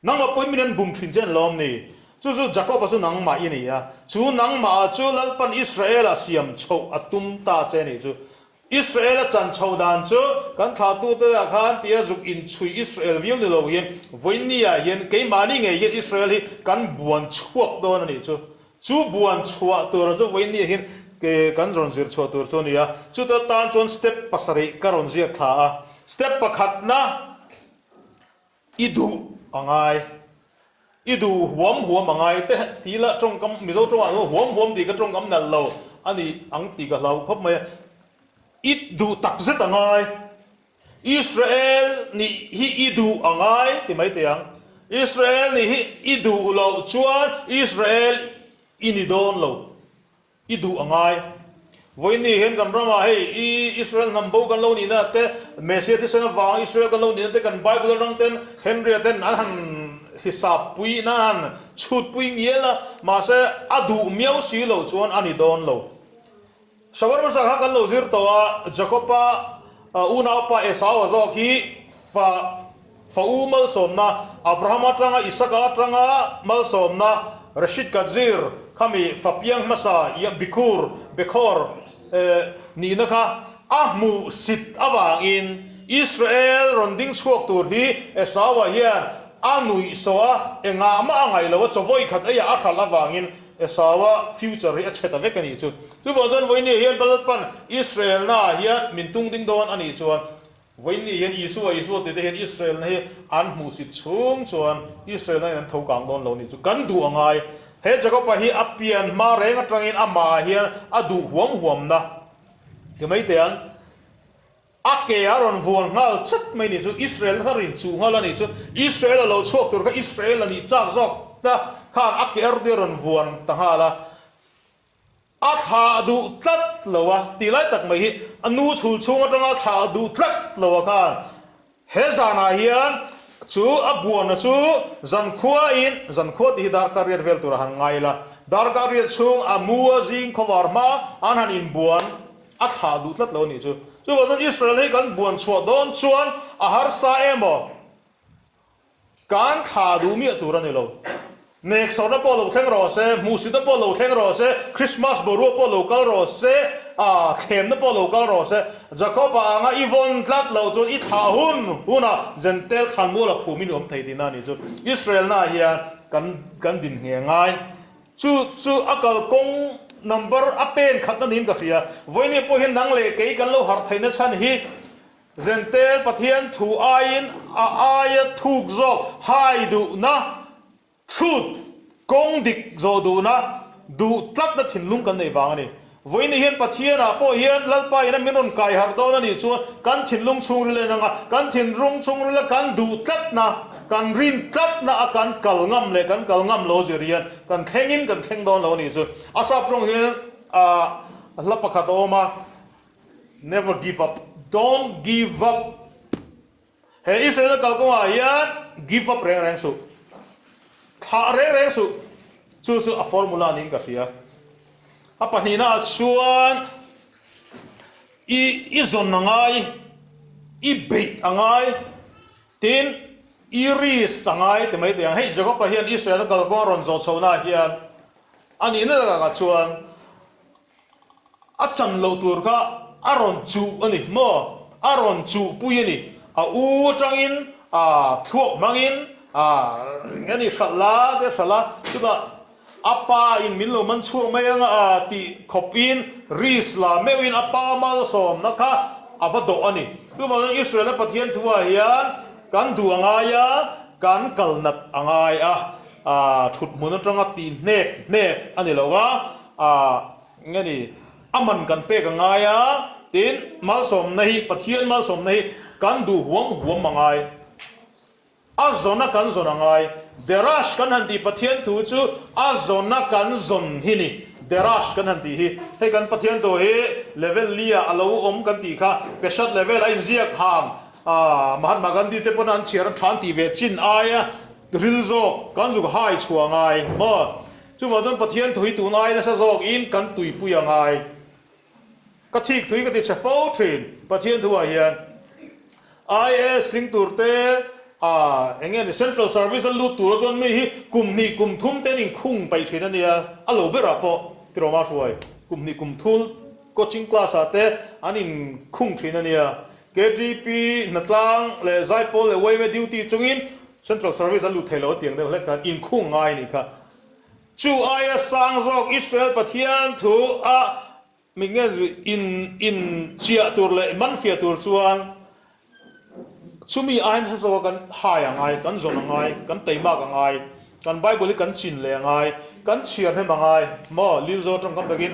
Nangmah pawhin min an bum thin che an lawm ni. Chu chu Jakob-a chu nangmah i ni a, chu nangmah chu Lalpan Israel-a siam chhoh a tum ta che a nih chu. Israel-a chan chhoh dan chu kan thlahtute ah khan tia zuk inchhui Israel viau ni lo hian vawiinni-ah hian keimahni ngei hian Israel hi kan buan chhuak dawn a nih chu. Chu buan chhuah tura chu vawiinni-ah hian kan rawn zir chhuah tur chu a ni a. Chuta tan chuan step pasarih ka rawn ziak thla a. Step pakhatna. I duh a ngai. I duh huam huam a ngai te ti la tawngkam Mizo tawngah chuan huam huam tih ka tawngkam nalh lo a ni ang tih ka hlau khawp mai a. I duh tak zet a ngai. Israel nih hi i duh a ngai ti mai teh ang. Israel nih hi i duh loh chuan Israel i ni dawn lo. I duh a ngai. Vawiin hian kan ramah hei i Israel hnam bo kan lo nihna te, Messiah thisen avanga Israel kan lo nihna te kan Bible atang ten Henry-a ten an han hisap pui in an han chhut pui ngial a, mahse a duh miau si lo chuan a ni dawn lo. Sabar hmasa kha kan lo zir tawh a, Jakob-a unaupa Esau-a zawk hi fa fa u malsawmna, Abraham atanga Isaka atanga malsawmna, Reshit Katzir khami fa piang hmasa Bikur, Bekhor, nihna kha a hmuh sit avangin Israel rawn ding chhuak tur hi Esau-a hian a nuih sawh a, engah mah a ngaih lo a, chaw khat eiah a hralh avangin Esau-a future hi a chhe ta vek a nih chu. Chuvang chuan vawiin hian Lalpan Israel-na ah hian min tung ding dawn a nih chuan Vawiin hian Isua, Isua tih te hian Israel-na hi an hmuhsit chhung chuan Israel-na hian an tho kang dawn lo nih chu kan duh a ngai. He Jakob-a hi a pian hma reng atangin amah hian a duh huam huamna ti mai teh ang. A ke a rawn vuan nghal chat mai nih chu Israel-na kha rin chuh nghal a nih chu. Israel-a lo chhuak tur kha Israel-a nih chak zawk ta khan a ke a rawn vuan ta nghal a. A thlah duh tlat lo a tih lai tak mai hi a nu chhul chhung atanga thlah duh tlat lo a khan he zanah hian chu a buana chu zankhua in zankhua tih hi darkar riat vel tur a han ngai la darkar riat chhung a mu a zing khawvar hma an han inbuan a thlah duh tlat lo a nih chu. Chuvang chuan Israel hi kan buan chhuah dawn chuan a harsa emaw Kan thla duh miah tur a ni lo. Neksawrna pawh lo thleng rawh se, hmuhsitna pawh lo thleng rawh se, Christmas boruak pawh lo kal rawh se, aa thlemna pawh lo kal rawh se, Jacob-a anga i vawn tlat loh chuan i thlah hun hunah Jentail thlanmual a phum in i awm thei tihna a nih chu. Israel-na hian kan kan din nghe ngai. Chu chu a kalkawng number a pen khatna niin ka hria. Vawinia pawh hian nang leh kei kan lo harh theihna chhan hi Zentel Pathian thu aiin a aia thuk zawk hai duhna, truth, kawng dik zawh duhna, duh tlatna thinlung kan neih vang a ni. Vawiin hian Pathianah pawh hian Lalpa ina min rawn kai harh dawn a nih chuan kan thinlung chhungril en anga kan thinlung chhungrila kan duh tlatna, kan rin tlatna a kan kal ngam leh kan kal ngam lo zir hian kan thlengin kan thleng dawn lo a nih chu. A sap tawng hian hla pakhat a awm a. Never give up, don't give up. He Israel kalkawngah hian give up reng reng suh. Thlah reng reng suh. Chu chu a formula niin ka hria. A pahnihna ah chuan i i zawn a ngai, i beih a ngai, tin i risk a ngai ti mai teh ang. Hei Jacob-a hian Israel kalkawng a rawn zawh chhohna ah hian a nihna takah chuan A chan loh tur kha a rawn chuh a ni maw? A rawn chuh pui a ni. A u atangin a thluak hmangin a eng a ni hralh la te hralh a, chutah a pa in min lo man chhuak mai ang a tih khawp in risk la meuhin a pa malsawmna kha a va dawh a ni. Chuvangin Israel-a Pathian thuah hian kan duh a ngai a, kan kal nat a ngai a, thut hmun atanga tih hnek hnek a ni lo a, A nge ni, a man kan pek a ngai a, tin malsawmna hi, Pathian malsawmna hi kan duh huam huam a ngai. A zawna kan zawn a ngai. Derash kan han tih Pathian thu chu a zawna kan zawn hi ni. Derash kan han tih hi. Hei kan Pathian thu hi level li ah a lo awm kan tih kha, Peshat level a inziak hang, Mahatma Gandhi te pawn an chhiar a tha an tih ve chin aia ril zawk kan zuk hai chhuah a ngai maw? Chuvang chuan Pathian thu hi tun ai nasa zawk in kan tuipui a ngai. Ka thik thui ka ti chhe fo thin Pathian thu ah hian. IAS tling tur te ah eng nge ni Central Service a lut tur a chuan mi hi kum hnih kum thum te an inkhung paih thin a nia, a lo berah pawh Tiroma hruai kum hnih kum thul coaching class ah te an inkhung thin a nia. KTP hnatlang leh Zaipawl leh yma duty chungin Central Service a lut thei lo a tiang deuh hlek khan inkhung ngai a nih kha. Chu aia sang zawk Israel Pathian thu a mi nge in in chiah tur leh man fiah tur chuan chumi aia nasa zawka kan hai a ngai, kan zawn a ngai, kan teimak a ngai, kan Bible hi kan chin leh a ngai, kan chhiar hnem a ngai maw Lilzo tawngkam takin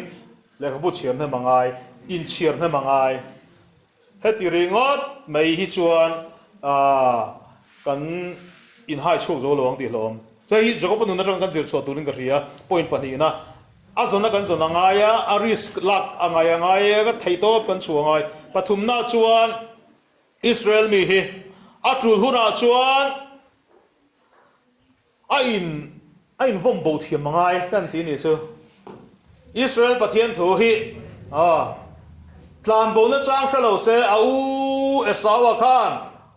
lehkhabu chhiar hnem a ngai, inchhiar hnem a ngai. Heti ringawt mai hi chuan kan inhai chhuak zo lo ang tih hlawm. Hei hi Jakob-a nun atanga kan zir chhuah turin ka hria, point pahnihna. A zawna kan zawn a ngai a, a risk lak a ngai a ngai a, ka theihtawp kan chhuah a ngai. Pathumna chuan Israel mi hi a tul hunah chuan a in a invawm bo thiam a ngai kan ti nih chu. Israel Pathian thu hi a tlan bo nachang hre lo se a u Esau-a khan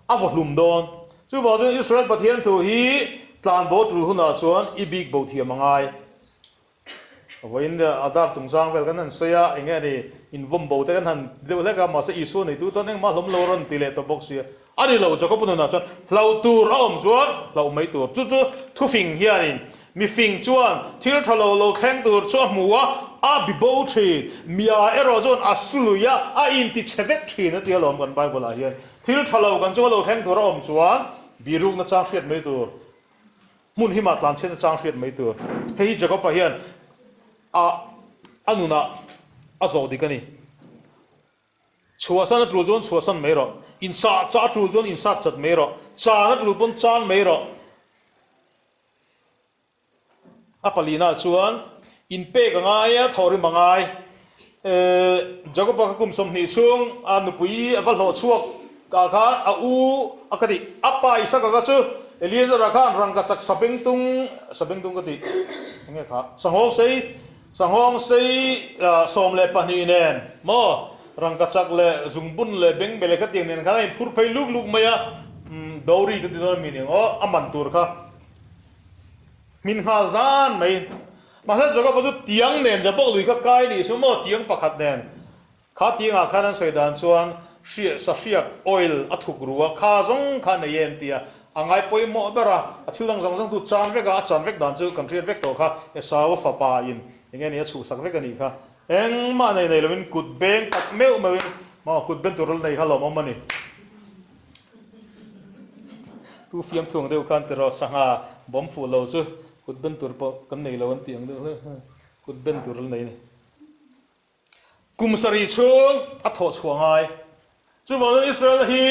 a vaw hlum dawn. Chuvang chuan Israel Pathian thu hi tlan bo tul hunah chuan i bik bo thiam a ngai. Vawiin Adar chungchang vel kan han sawi a, eng nge ni invawm bo te kan han ti deuh hlek a, mahse Isua neitu tan engmah hlawm lo rawn ti leh tawh bawk sia. A ni lo, Jakob nunah chuan hlauh tur a awm chuan hlauh mai tur. Chu chu thufing hianin mifing chuan thil tha lo lo thleng tur chu a hmu a, a bi bo thin. Mia erawh chuan a su lui a, a inti chhe vek thin a ti alawm kan Bible ah hian. Thil tha lo kan chunga lo thleng tur a awm chuan birukna chang hriat mai tur. Hmun himah tlanchhiatna chang hriat mai tur. Hei hi Jakob-a hian a a nunah a zawh dik a ni. Chhuahsan a tul chuan chhuahsan mai rawh. Insah chah a tul chuan insat chat mai rawh. Chan a tul pawn chan mai rawh. A palina chuan inpek a ngai a, thawhrim a ngai. Jakob-a kha kum 20 chhung a nupui a va hlawh chhuak ah khan a u a ka tih, a pa Isaka kha chu Eliezer-a khan rangka chak sabengtung, sabengtung ka tih eng nge kha, sanghawng sei, sanghawng sei 12 nen maw, rangka chak leh zungbun leh bengbel leh khatiang nen khan a inphur phei luk luk mai a, dowry ka ti dawn a mi ning aw, a man tur kha hmin nghal zan mai. Mahse Jakob-a chu tiang nen Jabok lui kha kai nih chu maw tiang pakhat nen kha tiangah khan an sawi dan chuan hriah sahriak oil a thuk ru a kha zawng kha nei e an ti a, a ngai pawimawh ber a, a thil dang zawng zawng tu chan vek a, a chan vek dan chu kan hriat vek tawh kha Esau-a fapa in eng nge ni a chhuhsak vek a nih kha engmah nei nei lovin kut beng tak meuh meuhin maw kut ben tur nei kha lawmawm a ni. Tu fiamthu ang deuh khan tiraw sangha bawm fuh lo chu Kut ben tur pawh kan nei lo an tih ang deuh hle kut ben tur la nei a ni. Kum sarih chhung a thawh chhuah ngai. Chuvangin Israel hi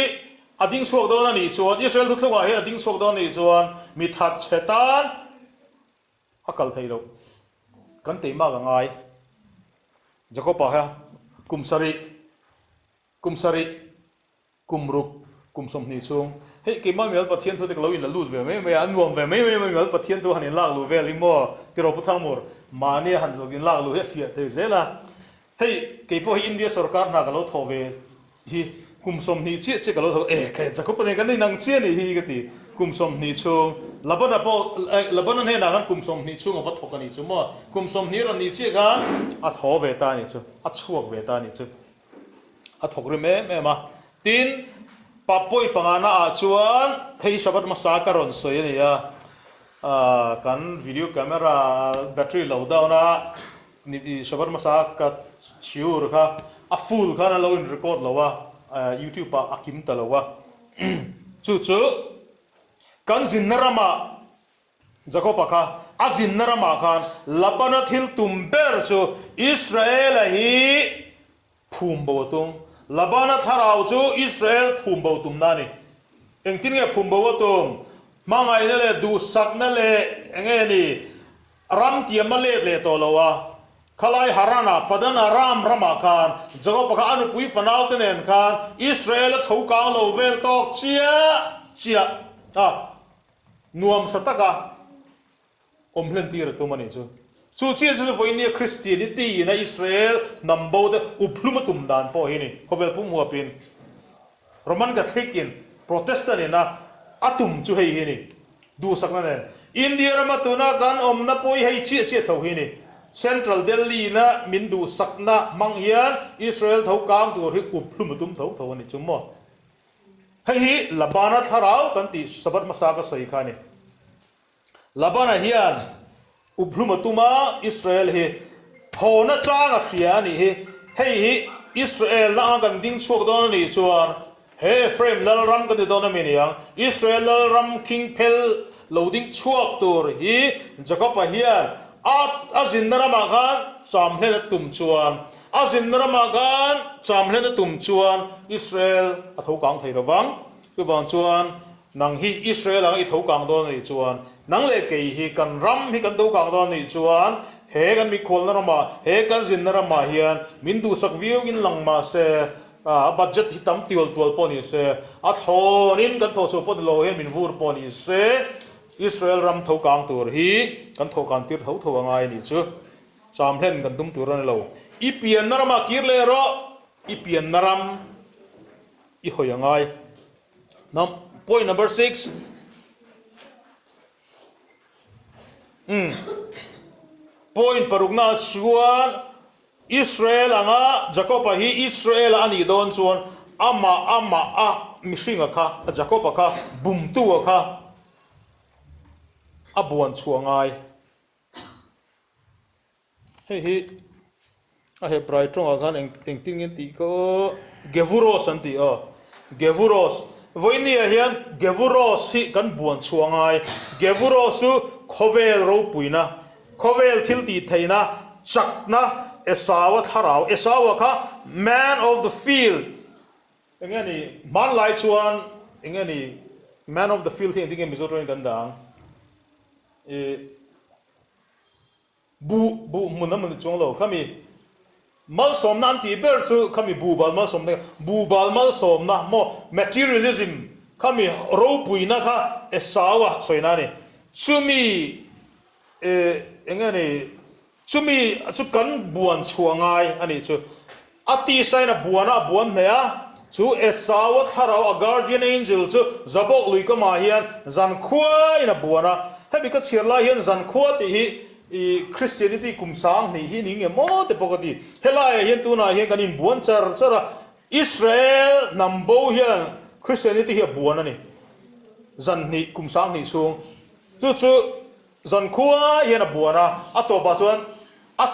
a ding chhuak dawn a nih chuan, Israel thuthlungah hian a ding chhuak dawn a nih chuan mi that chhe tan a kal thei loh. Kan teimak a ngai. Jakob-a kha kum sarih, kum sarih Kum ruk, kum 20 chhung. Hei, keimah mimal Pathian thu te ka lo inla lut ve mai mai a, a nuam ve mai mai mai mimal Pathian thu han inlak luh vel hi maw? Tiraw Pu Thangmur, mahni a han zawk inlak luh hi a fiah thei zel a. Hei, kei pawh hi India sorkar hna ka lo thawh ve hi kum 20 chiah chiah ka lo thawk, eh kei Jacob-a nen kan inang chiah nih hi ka ti. Kum 20 chhung, Labana pawh, eh Labana hnenah khan kum 20 chhung a va thawk a nih chu maw? Kum 20 rawn nih chiah khan a thaw ve ta a nih chu, a chhuak ve ta a nih chu. A thawk rim em em a. Tin, pa pawi pangana ah chuan hei Shabbat hmasa ka rawn sawi a ni a, kan video camera battery lo down a, Shabbat hmasa ka chhiur kha a full khan a lo in record lo a, YouTube ah a kim ta lo a. Chu chu kan zinna ramah Jakob-a kha a zinna ramah khan Labana thil tum ber chu Israel-a hi phum bo a tum. Labana thlarau chu Israel phum bo tumna a ni. Engtin nge phum bo a tum? Hmangaihna leh duhsakna leh eng nge ni ram tiam a let leh tawh lo a. Khalai Haran-a, Padan Aram ramah khan Jakob-a kha a nupui fanaute nen khan Israel-a tho kang lo vel tawk chiah chiah a. Nuamsa taka awm hlen tir a tum a nih chu. Chu chiah chu vawinia Christianity ina Israel hnam bo te up hlum a tum dan pawh hi ni. Khawvel pum huapin Roman Catholic in Protestant ina a tum chu hei hi ni. Duhsakna nen India rama tuna kan awmna pawh hi hei chiah chiah tho hi ni. Central Delhi ina min duhsakna hmang hian Israel tho kang tur hi up hlum a tum tho tho a ni chu maw. Hei hi Labana thlarau kan tih Sabbath hmasa ka sawi kha a ni. Labana hian uphlum a tum a, Israel hi haw nachang a hria a nih hi. Hei hi Israel na anga kan ding chhuak dawn a nih chuan he Ephraim lalram kan ti dawn a mi niang, Israel lalram khing phel lo ding chhuak tur hi Jacob-a hian a a zinna ramah khan cham hlen a tum chuan A zinna ramah khan cham hlen a tum chuan Israel a tho kang thei lo vang. Chuvang chuan nang hi Israel anga i tho kang dawn a nih chuan, nang leh kei hi kan ram hi kan tho kang dawn a nih chuan He kan mikhualna ramah, he kan zinna ramah hian min duhsak viauin lang mah se, a budget hi tam tial tual pawh ni se, a thlawnin kan thawhchhuah pawh ni lo hian min vur pawh ni se, Israel ram tho kang tur hi kan thawhkan tir tho tho a ngai a nih chu. Cham hlen kan tum tur a ni lo. I pianna ramah kir leh rawh, i pianna ram i hawi a ngai. Point number 6. Umm. Point parukna chuan Israel anga Jakob-a hi Israel-a a nih dawn chuan amah amah a mihringa kha, Jakob-a kha, bumtu-a kha a buan chhuah ngai. Hei hi a Hebrai tawngah khan eng engtin nge an tih kha aw, Gevuros an tih aw, Gevuros. Vawinia hian Gevuros hi kan buan chhuah ngai. Gevuros chu khawvel ropuina, khawvel thil tih theihna, chakna, Esau-a thlarau, Esau-a kha man of the field, eng nge ni, hmanlai chuan eng nge ni, man of the field hi engtin nge Mizo tawngin kan dah ang? Ih. Buh, buh hmun a hmun chuang lo. Khami malsawmna an tih ber chu khami buhbal malsawmna kha, buhbal malsawmna maw, materialism, khami ropuina kha Esau-a sawina a ni. Chumi eh eng nge ni, chumi chu kan buan chhuah ngai a nih chu. A tisain a buan a, a buan hneh a, chu Esau-a thlarau, a guardian angel chu Jabok lui kamah hian zankhuain a buan a. Hemi ka chhiar lai hian zankhua tih hi i Christianity kum 2000 hi ni nge maw te pawh ka ti. Helaiah hian tunah hian kan inbuan char char a, Israel hnam bo hian Christianity hi a buan a ni. Zan hnih, kum 2000 chhung. Chu chu zankhua hian a buan a, a tawpah chuan a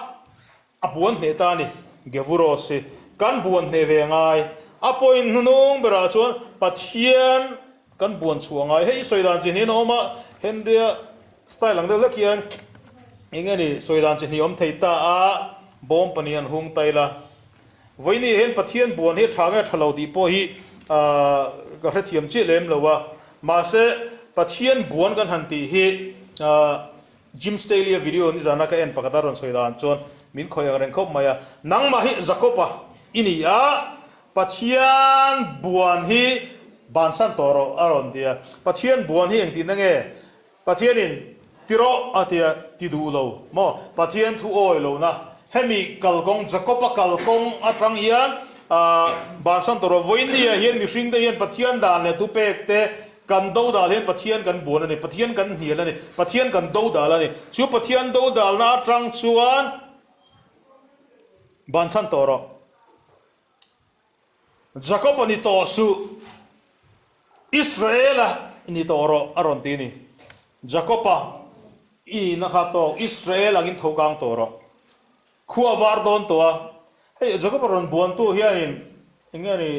A buan hneh ta a ni, Gevuros hi kan buan hneh ve ngai. A point hnunung berah chuan Pathian kan buan chhuah ngai. Hei i sawi dan chi hnih in a awm a, Henry-a style ang deuh hlek hian eng nge ni sawi dan chi hnih awm thei ta a, bawm pahnih an hung ta ila. Vawiini hian Pathian buan hi a tha nge a tha lo tih pawh hi ka hrethiam chiah lem lo a, mahse Pathian buan kan han tih hi Jim Staley-a video nizana ka en pakhat a rawn sawi dan chuan min khawih ang reng khawp mai a, Nangmah hi Jakob-a i ni a, Pathian buan hi bansan tawh rawh a rawn ti a. Pathian buan hi engtihna nge? Pathianin ti rawh a ti a, ti duh lo maw? Pathian thu awi lohna hemi kalkawng, Jakob-a kalkawng atang hian bansan tawh rawh. Vawinia hian mihringte hian Pathian dan leh thupek te Kan do dal hian Pathian kan buan a ni, Pathian kan hnial a ni, Pathian kan do dal a ni. Chu Pathian do dalna atang chuan banchhan tawh rawh. Jakob-a ni tawh suh, Israel-a ni tawh rawh a rawn ti a ni. Jakob-a i nihna kha tawk, Israel angin tho kang tawh rawh. Khua a var dawn tawh a, hei Jakob-a rawn buantu hianin eng nge ni?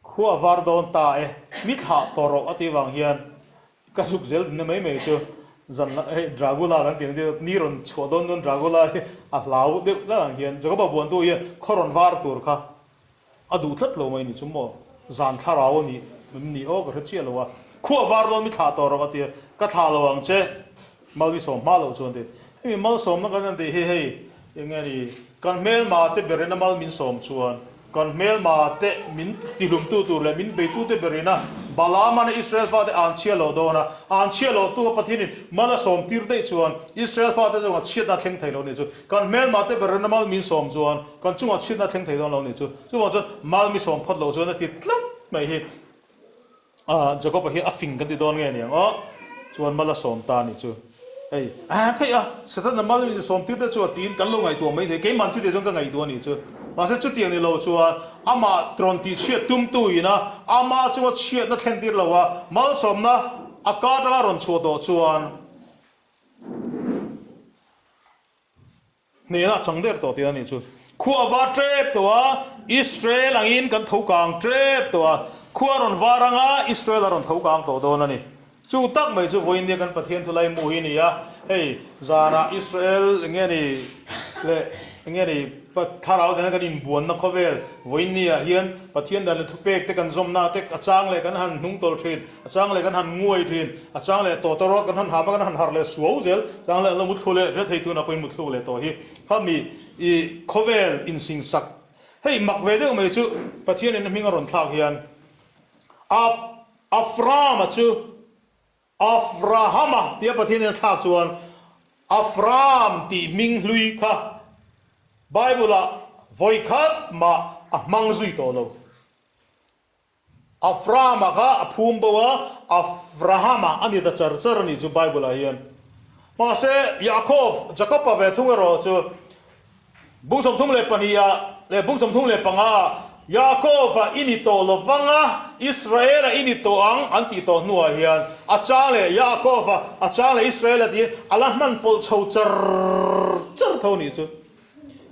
Khua a var dawn ta e, mi thlah tawh rawh a tih vang hian ka zuk zel dinna mai mai chu zan la hei Dragula kan tih ang chu ni rawn chhuah dawn dawn Dragula hi a hlau deuh tlat ang hian Jacoba buantu hian khaw rawn var tur kha a duh tlat lo mai ni chu maw zan thlarau a nih ni aw ka hre chiah lo a khua a var dawn mi thlah tawh rawh a ti a ka thlah lo ang che Malsawm hma loh chuan ti. Hemi malsawmna kan han tih hi hei eng nge ni, kan hmelma te berina mal min sawm chuan kan hmelma te min tihlumtu tur leh min beitu te berina Balaamana Israel fate an chhia loh dawn a, an chhia loh tu a Pathianin mal a sawm tir daih chuan Israel fate chungah chhiatna a thleng thei lo nih chu. Kan hmelma te berina mal min sawm chuan kan chungah chhiatna a thleng thei dawn lo nih chu. Chuvang chuan mal mi sawm phawt loh chuan a ti tlat mai hi. Ah, Jacob-a hi a fing kan ti dawn nge niang aw, chuan mal a sawm ta a nih chu. Hei, ah khaih a, Setana mal in sawm tir te chu a tiin kan lo ngaihtuah mai thei, keimah chutiang chuan ka ngaihtuah a nih chu. Mahse chutiang ni lo chuan amah rawn tih chhiat tumtu ina ama chunga chhiatna thlen tir lo a, malsawmna a ka atanga rawn chhuah tawh chuan, Hnenah chang der tawh tih a nih chu. Khua a var tep tawh a, Israel angin kan tho kang tep tawh a. Khua a rawn var anga Israel a rawn tho kang tawh dawn a ni. Chu tak mai chu vawiin kan Pathian thu laimu hi a ni a, hei zanah Israel eng nge ni leh eng nge ni. Thlarau nena kan inbuanna khawvel vawiinniah hian Pathian dan leh thupek te kan zawmna te a chang leh kan han hnungtawlh thin, a chang leh kan han nguai thin, a chang leh tawtawrawt kan han hama kan han harh leh suau zel, chang leh an lo muthlu leh hre thei tunah pawhin muthluk leh tawh hi khami i khawvel insingsak hei mak ve deuh mai chu Pathianin a hming a rawn thlak hian Aframa chu Avrahama tia Pathianin a thlak chuan Avram tih hming hlui kha Bible-ah vawi khat mah a hmang zui tawh lo. Avrama kha a phum bo a, Avrahama a ni ta char char a nih chu Bible-ah hian. Mahse, Yaakov, Jakob-a ve thung erawh chu Bung 32 ah leh bung 35 ah Yaakov-a i ni tawh lo vang a, Israel-a i ni tawh ang an tih tawh hnuah hian a chang leh Yaakov-a, a chang leh Israel-a tiin a la hman pawlh chho char char tho nih chu.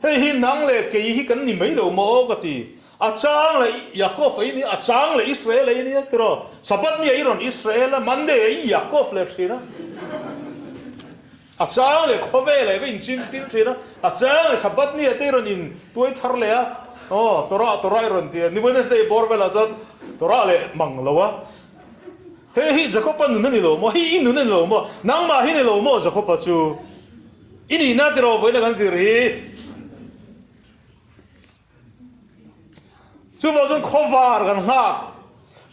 Hei hi nang leh kei hi kan ni mai lo maw aw ka ti. A chang leh Yaakov-a i ni a, a chang leh Israel-a i ni a tiraw? Sabbath ni ah i rawn Israel a, Monday ah i Yaakov leh thin a. A chang leh khawvel eh va inchim pil thin a, a chang leh Sabbath ni ah te i rawn in tuai thar leh a, aw Torah Torah i rawn ti a, ni Wednesday bawr velah chuan Torah leh mang lo a. Hei hi Jakob-a nun a ni lo maw? Hei i nun a ni lo maw? Nangmah hi ni lo maw Jakob-a chu? I nihna tiraw vawiin a kan zir hi? Chuvang chuan khaw var kan nghak.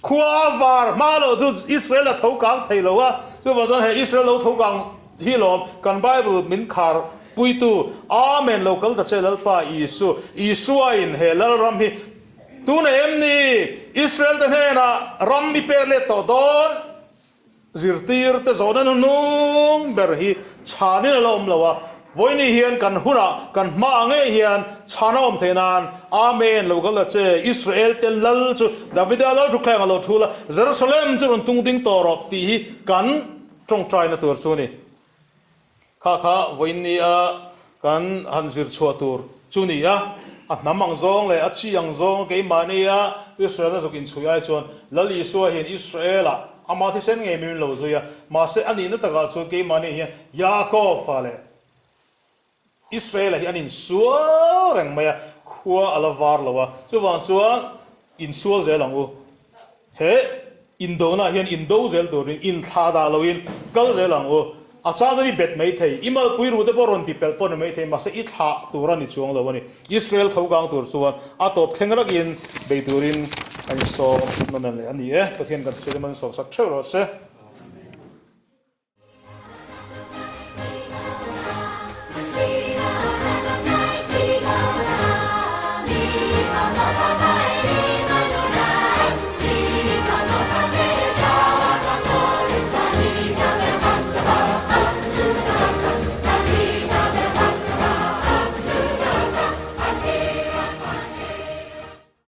Khua var hma loh chu Israel a tho kang thei lo a, chuvang chuan he Israel lo tho kang hi lawm kan Bible min khar puitu Amen lo kal ta che Lalpa Isu Isua in he Lalram hi tuna em ni Israel te hnenah ram i pek let tawh dawn? Zirtir te zawhna hnung ber hi chhanin a la awm lo a, vawiini hian kan hunah kan hmaah ngei hian chhan a awm theih nan Amen lo kal ta che, Israel te lal chu Davida lal thutthleng a lo thul a, Jerusalem chu rawn tung ding tawh rawh tih hi kan tawngtaina tur chu a ni. Kha kha vawiinni a kan han zir chhuah tur chu ni a, a hnam ang zawng leh a chi ang zawng keimahni a Israel a zuk inchhui ai chuan Lal Isua hian Israel-ah ama thisen ngei min lo zui a, mahse a nihna takah chuan keimahni hian Yaakov-a leh Israel-a hi an insual reng mai a, khua a la var lo a, chuvang chuan insual zel ang u. He indona hian indo zel turin inthlah dah loin kal zel ang u. A chang chuan i bet mai thei, i malpui ru te pawh rawn ti pelh pawh ni mai thei, mahse i thlah tur a ni chuang lo a ni. Israel tho gang tur chuan a tawp thleng rakin bei turin a insawm nawn leh a ni e. Pathian kan thusawi te man sawmsak theuh rawh se.